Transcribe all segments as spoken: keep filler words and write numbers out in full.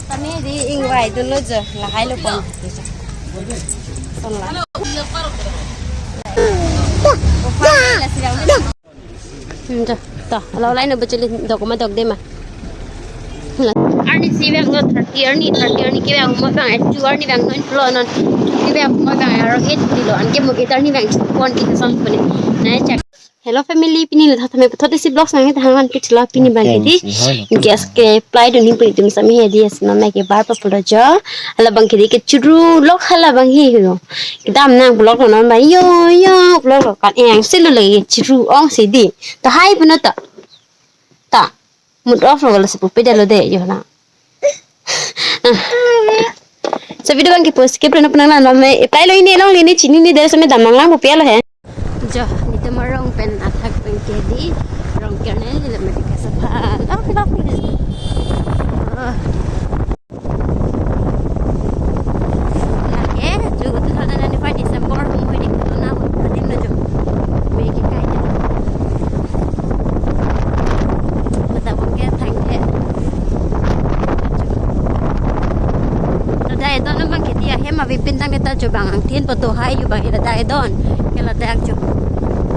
Tame di ingvai dunlo jo, lahai lo pon. Son la. Hmm, jo, to, lo line bu chili dok ma dok de ma. Arni si vang lo thirty arni, thirty arni kevang mo vang, eh, two arni vang non plo non. Kevang mo vang, aro eight di lo, anke mo eight arni vang pon kita son pone. Na check. Hello family, pini le thathame puthot isi vlogs nang thangan ke chila pini bang ke di. Gas ke apply dun him puni tum sami he di, asma me ke bar pa pulo jo. Hala bang ke di ke churu lok hala bang he ho. Kedam nang vlog lo non bang yo yo vlog lo kan eng silo le churu ong si di. To hai puno to. Ta. Mood off lo, lo sepupe dalo de yo na. So video bang ke post ke prena penang nan me apply lo, ini along ini chini ni dari same damang lang pupe lo he. Jo, nelitum arong pen athak pen ke di Rongker ne, neli mati ke sapha. Lak, lak, lak. Oh. Lake, jo, two thousand twenty-five December, mo hidi, na, adim na jo. Me ke kai jo. Mata bang ke thang ke. Ladak edo na bang ke dia, hem avi pintang ke ta jo bang angthin poto hai ju bang ladak edo. Ke ladak jo.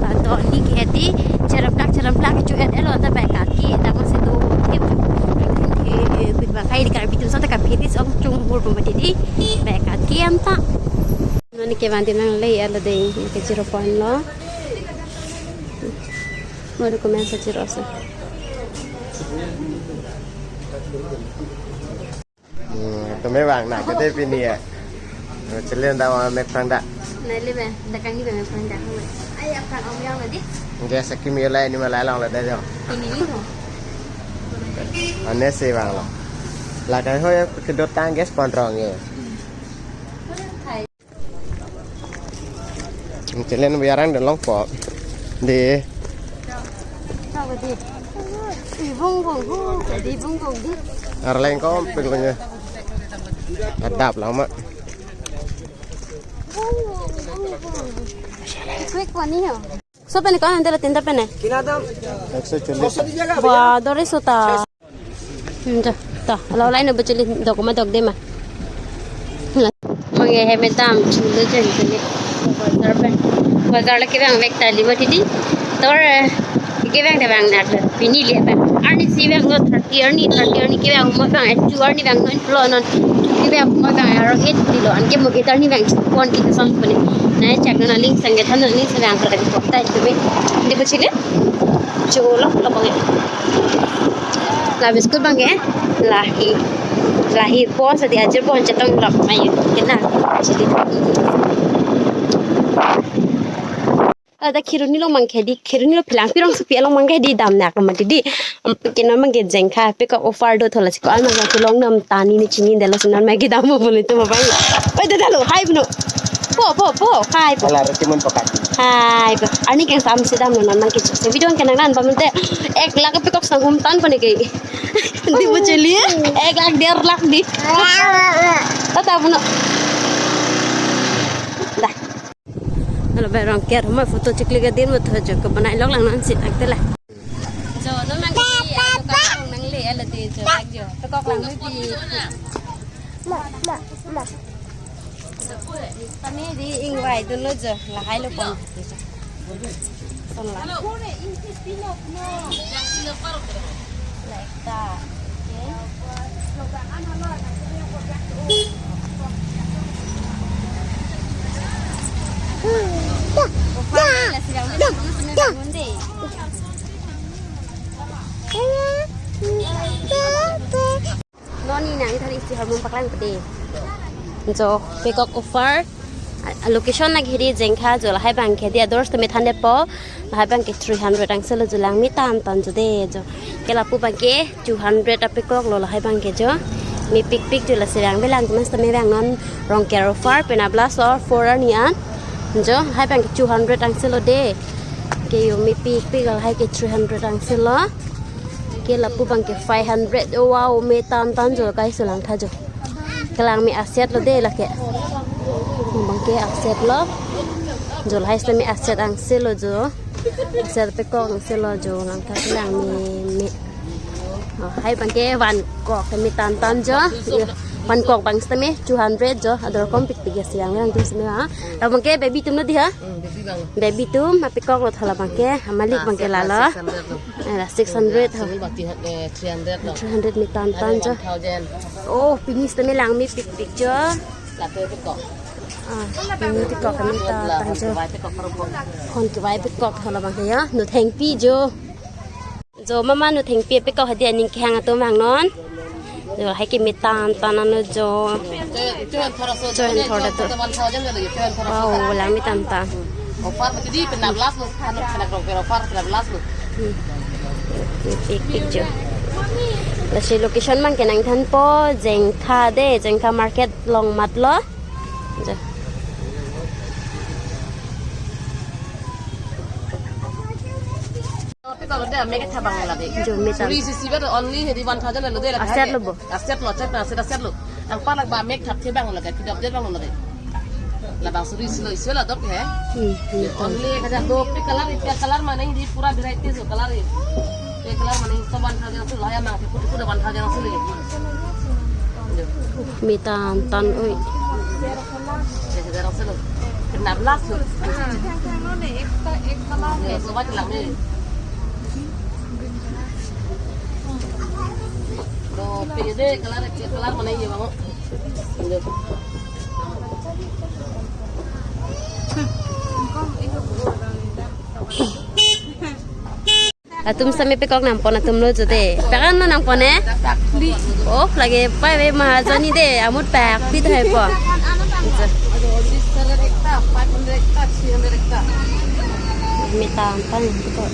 Ladak ni ke di, cherap plak, cherap plak, jo et elo ta bai kaki, ta ko si do, hem jo. Angthin ke, eh, bit bang hai di kar bitum sa ta ka bit is ong chung bur pumati di, bai kaki am ta. Mane ke van di nang le elo de, ke zero point lo. Mo document sa zero sa. Hmm, tame vang na, kete pini ya. Chelen da wa mek prang da. Nai le be, da kang ni be mek prang da. Ai, akan om yang lagi. Gas akimi lai ni malai long la da jo. Ini ni ho. Ane se vang lo. La kai ho ya, kedot tang gas pon rong ye. Chelen biarang de longpo. Di. Di bung bung hu, di bung bung di. Arleng kom ping punya. Adap lama. Bung bung bung bung. Quick one ni ho. So pene kon ante la tinta pene. Kinadam. Ekso chollis. Ba dore sota. Hmm, jo, to, lo line bu chili dok ma dok de ma. Mane hem dam chili jen chili. Bazar pen. Bazar la kevang vek ta li mati di. Tor, eh, kevang de vang nak le. Pini le vang. Arni si vang lo thirty arni, thirty arni kevang mo vang, eh, two arni vang non plo non. Kevang mo vang aro eight di lo. Anke mo eight arni vang pon kita son pone. Na check na link sang ke than link sang vang per ka pon ta itu me. Di bu chili. Cholo, lo bang. La biscuit bang ke. Lahi. Lahi pon sa di ajar pon chetong lok mayu. Kena. Chili. Ada khiruni lo mang ke di, khiruni lo philang pirong supi along mang ke di dam nak lo mati di. Am, kena mang ke jengkha, pekok offer do thola chiko almang ke long nam tani ni chini delo sinan mang ke dam bo bole to bang. Oi, da, da lo, hai bno. Po, po, po, hai po. Ala roti mon pakat. Hai po. Ani keng sam si dam non mang ke. Video kena nan ba mente ek lakh pekok sang hum tan pone ke. Di bu chili. Ek lakh, der lakh di. Tata bno. Dah. Alo bai Rongker ma photo chiklik adin mo tho jo ke banai lok lang non si ak tela. Jo, non mang ke, alo ka lang nang le, alo de jo, ak jo. Pekok lang le di. Ma, ma, ma. Tame di ingvai dunlo jo, lahai lo pon. Son la. La ekta. Non ni nang thari isi hormon paklang pede. Jo, pekok offer. A, a location lake hedi jengkha jo, lahai bang ke dia doors to me than depo. Lahai bang ke three hundred angselo jo, lang me tan tan jo de jo. Ke lapu bang ke two hundred apekok lo lahai bang ke jo. Mepik pik jo, lasi vang belang mas tame vang non Rongker offer pen abla so four arni an. Jo, lahai bang ke two hundred angselo de. Ke yo mepik pik lahai ke three hundred angselo. Ke lapu bang ke five hundred. Oh, wow, me tan tan jo kai sulang tha jo. Kelang me aset lo de lake. Bang ke aset lo. Jo lahai sita me aset angselo jo. Aset pekok angselo jo, lang tha kelang me me. Oh, hai abangke vankok tame tan tan jo. Vankok abang sitame two hundred jo. Ador kom pikpik ya siang yang tum sitame ha. Labangke baby atum lo dei ha. Hmm, baby abang. Baby atum apekok lo tha labangke. Amalik abangke lalo. Six hundred lo. Eh, la six hundred ho. Single abang three hundred, eh, three hundred lo. Three hundred me tan tan jo. One thousand. Oh, pini sitame langme pikpik jo. Lapen pekok. Ah, pini pekok tame tan tan jo. Kevai pekok parbo. Kon kevai pekok ho labangke ya. Nuthengpi jo. Jo mama nuthengpi apekok hadi aning kehang atum vangnon. Jo hai keme tan tan ano jo. Chohen thor aso. Chohen thor atum. One thousand lo, chohen thor aso. Wow, langme tan tan. Offer mati di penap las lo. Anak anak rong per offer penap las lo. Hmm. Pikpik jo. Lasi location abangke nangthanpo Jengkha dei, Jengkha market along matlo. Jo. Tapi kalau dia make it habang lagi. Jo me tan. Suri isi sibat only hedi one thousand lo dei la. Aset lo bo. Aset lo, cek na aset, aset lo. Angpar lak ba make thap the abang lagi, pidap the abang lagi. Labang suri isi lo, isi lo dok he. Hmm, hmm. Only kada do pe color, pe color mane di pura variety jo color he. Pe color mane so one thousand lo, ya mang pura pura one thousand lo. Me tan tan oi. Penap las lo. Atum sitame pekok nangpon atum lo jo dei. Pekan lo nangpon eh? Pakli. Oh, lake pai ve mahajon ni dei. Amut pakli to haipo. Six hundred ekta, five hundred ekta, three hundred ekta. Me tan tan pekok.